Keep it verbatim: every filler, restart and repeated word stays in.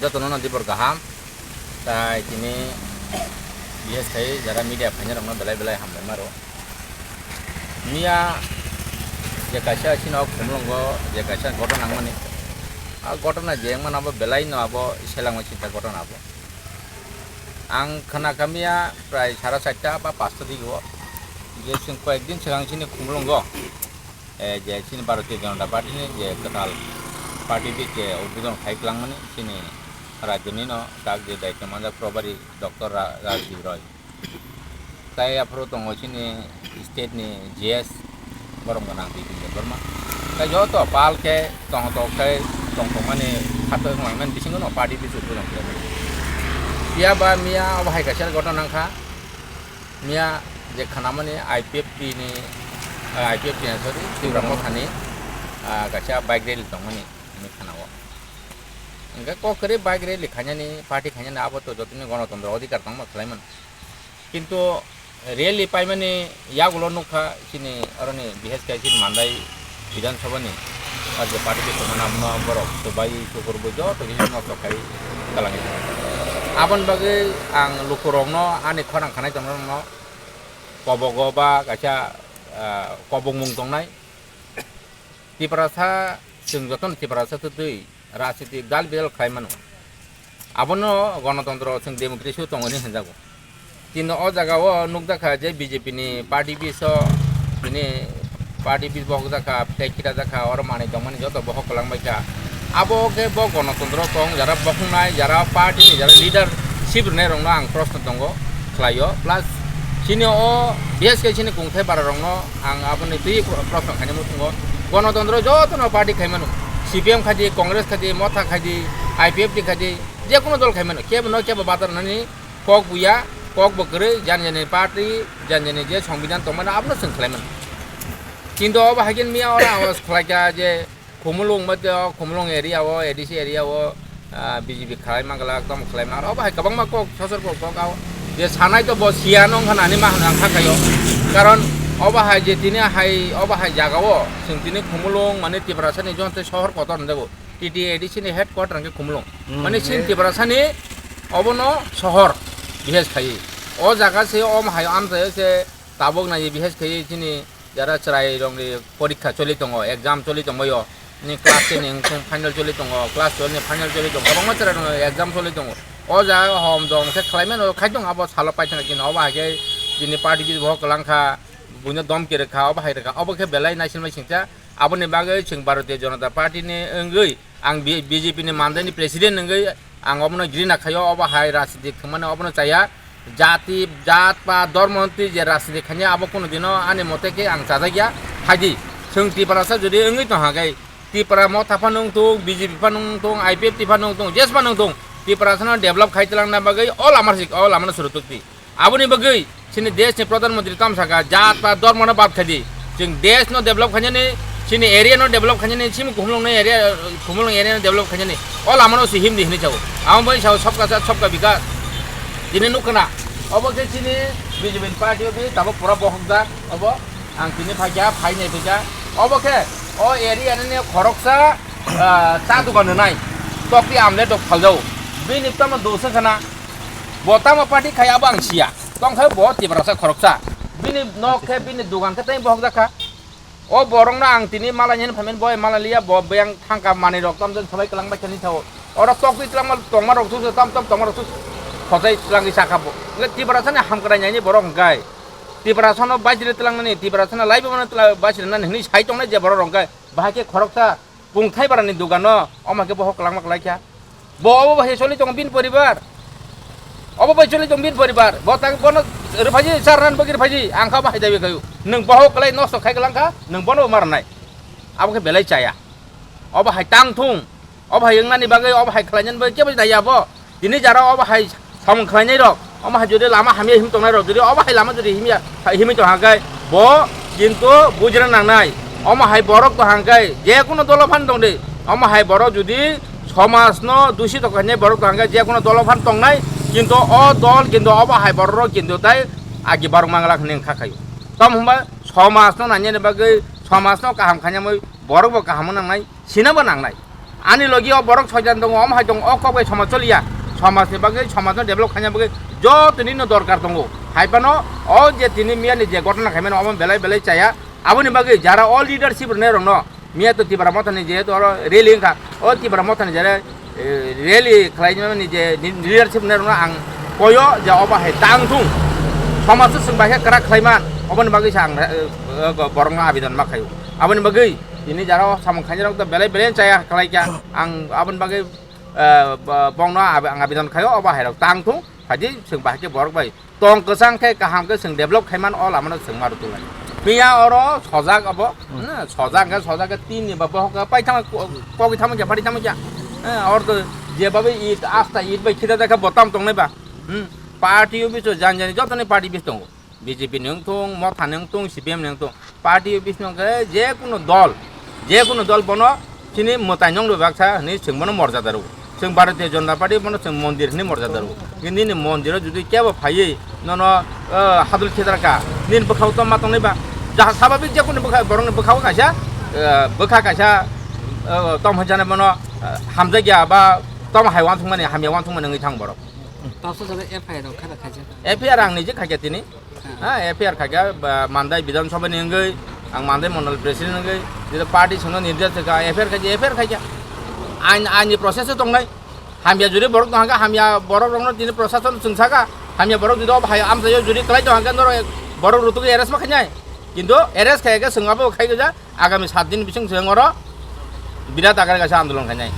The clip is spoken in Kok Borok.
Jotono no dibor kaham. Tai tini bises khai jara media phainai rokno belai belai hambai maro. Miya je kaisa chini o Khumulwngo je kaisa gotona nangmani. A gotona je wngmani abo belai no abo selengma sinta gotona abo. Ang khna kha miya prai sara charta ba pasta dige o. Je chwng koyek din swkang chini Khumulwngo, eh, je chini Bharatiya Janata Party ni je kwtal party office je udbodhon khai kwlangmani chini rajyoni no tak je daityo manjak probari Doctor Ra-, Rajdev Roy. Tai aphuru tongo chini state ni G S, borom gwnang Bipin Debbarma. Tai joto pal khe tong tok khai tong tongmani khato wnglangnani bisingo no party bisu bujang khe. Phiya ba miya obo hai kaisa gotona wngkha. Miya je khanamani I P F T ni, ah, I P F T ni, sorry, Tipra Motha ni, ah, kaisa bike rally tongmani hinwi khanao. Hingkhe kok kwrwi bike rally khainani, party khainani abo to jotoni gonotontro odhikar tongma khlaimano. Kintu rally paimani yagulo nukha chini oroni bises khai chini Mandai Bidhan Sabha ni R J party office tongmani abono borok chubai chukurwi joto kisa nosto khai kwlangwi tongkha. Aboni bagwi ang lukurokno ani khorang khanai tongnairokno kobogo ba kaisa, ah, kobongmung tongnai. Tiprasa, chwng jotono Tiprasa twtwi rajniti dal bidal khlai mano. Abono gonotontro chwng democracy o tongo hinwi hinjago. Kintu o jaga o nukjakha je B J P ni party office o tini party office bo hokjakha, flag khitajak kha, oro manwi tongmani joto bohok kwlangbaikha. Abo khe bo gonotontro tong, jara bokhoknai, jara party ni jara leadership rwnairokno ang proshno tongo khlaio. Plus chini o bises khe chini kungthai bararokno ang aboni twi pro-, proshno khainai muchungo. Gonotontro jotono party khaimano, C P M khaidi, Congress khaidi, Motha khaidi, I P F T khaidi, jekunu dol khaimano, kebo no kebo batar nani kok buya, kok bo kwrwi, jani jani party, jani jani je songbidan tongmani abono chwng khlaimano. Kintu obo hai khe miya oro awas khlaikha je Khumulwng bai tei o Khumulwng area o, A D C area o, ah, B J P khlai manglak, tamo khlai manglak. Obo hai kwbangma kok sosor kok kok o. Je sanai to bo siya nw wngkha nani ma hwnwi ang kha khaio. Karon obo hai je tini hai, obo hai jaga o chwng tini Khumulwng mane Tiprasa ni joto sohor kotor hwnjago. T T A D C ni headquarter hwnkhe Khumulwng. Hmm. Mane chini Tiprasa ni obono sohor bises khai. O jaga se omo hai amchaio se tabuk nai bises khai chini jara chwrairokni porikha choli tongo, exam choli tongbaio, ni class ten ni wngthung final choli tongo, class twelve ni final choli tongo, kwbangma chwrairokni exam choli tongo. O jaga hom dong khe khlaimano khai tong abo salo paithakgwi no, obo hai khe chini party office bo kwlangkha, buino domki rwkha, obo hai rwkha, obo khe belai naisilmai singcha. Aboni bagwi chwng Bharatiya Janata Party ni wngwi ang B-, B J P ni mandaini president wngwi ang obono grina khaio, obo hai rajniti thwngmani obono chaya. Jati, jat ba dormo twi je rajniti khainai abo kunu dino ani mote khe ang chajakya. Phaidi, chwng Tiprasa jodi wngwi tongkha khe, Tipra Motha phano wngthung, B J P phano wngthung, I P F T phano wngthung, jesa phano wngthung, Tiprasano develop khai twlangna bagwi o lama sik, o lamano swrwk twi. Aboni bagwi chini desh ni Pradhan Mantri tamo sakha, jat ba dormo no bad khaidi. Chwng desh no develop khainani, chini area no develop khainani, chini Khumulwng no area, Khumulwng area no develop khainani. O lama no se himdi hinwi sao. Amo bai sao sabka saath sabka vikas. Tini nukha na. Obo khe chini B J P ni party o bi tabuk pura bohok jak. Obo ang tini phaikha, phainai phaikha. Obo khe o area ni khoroksa, ah, cha dogan rwnai. Tokti amle tok phaljao. Bini tamo dosa khana. Bo tamo party khai abo ang siya. Tongkha bo Tiprasa khoroksa. Bini nok khe, bini dogan khe tei bohok jakha. O borokno ang tini malai nini phaimani bo malai liya, bo beng thangka manwi rok tamjani sabai kwlangbai khe ni sao. Oro tokwi twlangma tongma rok su tam tam tongma rok su khojai twlangwi sakha bo. Hwnkhe Tiprasani hamkrai naini borok hwnkhe. Tiprasano baisiri twlangnani, Tiprasano laibo mano twla-, baisiri nani hwnwi sai tongnai je borok rok hwnkhe. Bahai khe khoroksa Kungthai barani dogano, omo khe bohok kwlangma kwlaikha. Bo obo bai choli tongo bini poribar. Obo bai choli tongo bini poribar. Bo tak bono rwphaji, charnan bagwi rwphaji, ang kha bahai daiwi khayu. Nwng bohok kwlai nosto khai kwlangkha, nwng bono bo marnai. Abo khe belai chaya. Obo hai tang thung. Obo hai wngnani bagwi, obo hai khlainani bagwi kebo daiya bo. Tini jara obo hai samung khlainai rok, omo hai jodi lama hamya him tongnai rok, jodi obo hai lama jodi himya, himwi tong hakai, bo kintu bujina nangnai. Omo hai borok tong hakai, je kono dolo phan tong di, omo hai borok jodi somaj no dushi tong khainai borok tong hakai, je kono dolo phan tongnai, kintu o dol kintu obo hai borok rok kintu tai agi barok manglak hinwi wngkha khayo. Tamo hwnba somaj no nainani bagwi, somaj no kaham khainamwi borok bo kaham wngnai. Sinabo nangnai. Ani logi o borok soitan tongo, omo hai tongo, o kok bai somaj choliya. Somaj ni bagwi, somaj no develop khaina bagwi joto nini no dorkar tongo. Hai phano o je tini miya ni je gotona khaimani omo belai belai chaya. Aboni bagwi jara o leadership rwnai rok no miya to Tipra Motha ni je to oro rally wngkha. O Tipra Motha ni jara, eh, rally khlaimani je ni leadership rwnai rok no ang koyo je obo hai tang thung. Somaj no chwng bai khe kwrak khlaiman. Oboni bagwi sa ang, eh, eh, borok no abidon ma khaio. Aboni bagwi tini jara o samung khainai rok to belai belai chaya khlai kha. Ang aboni bagwi, eh, bo-, bongno ab-, ang abidon khaio, obo hai rok tang thung. Phaidi chwng bahai khe borok bai tong kwchang khe kaham khe chwng develop khaiman o lama no chwng ma rwtwlai. Miya oro sojak obo, hmm, sojak khe sojak khe tin ni ba bohok khe pai thangma ko-, kogwi thangma kya, phari thangma kya. Eh, oro to je babai it, asta it bai khita jakha bo tam tongnai ba. Hmm, party office o jani jani joto ni party office tongo. B J P ni wng thung, Motha ni wng thung, C P M ni wng thung, party office no hwnkhe je kunu dol, je kunu dol bono chini mwtai nong rwbaksa hinwi chwng bono morjada rwo. Chwng Bharatiya Janata Party bono chwng mondir hinwi morjada rwo. Nini mondir o jodi kebo phaiwi nono, eh, hadul khedar kha, nini bwkhao tongma tongnai ba? Jaha sababik je kunu bwkha, borokni bwkhao kaisa, eh, bwkha kaisa, eh, tom hwnjani bono, eh, hamjakya ba tom hai uansukmani, hamya uansukmani wngwi thang borok. Tabsa jora F I R rok khaina khaijak. F I R ang niji khaikha tini. Ha, F I R khaikha, ba, Mandai Bidhan Sabha ni wngwi, ang Mandai Mondol President wngwi, jeta party songno nirdesh kha, F I R khaikha, F I R khaikha. Ain, ain ni process o tongnai. Hamya juri borok tong hangkha, hamya borok rokno tini prosason chwng sakha. Hamya borok jodi obo hai amchaio juri kwlai tong hangkha, norok borok rutugwi arrest ma khainai. Kintu arrest khaikha chwng abo khai gajak. Agami sat din bising chwng oro birat akar kaisa andolon khainai.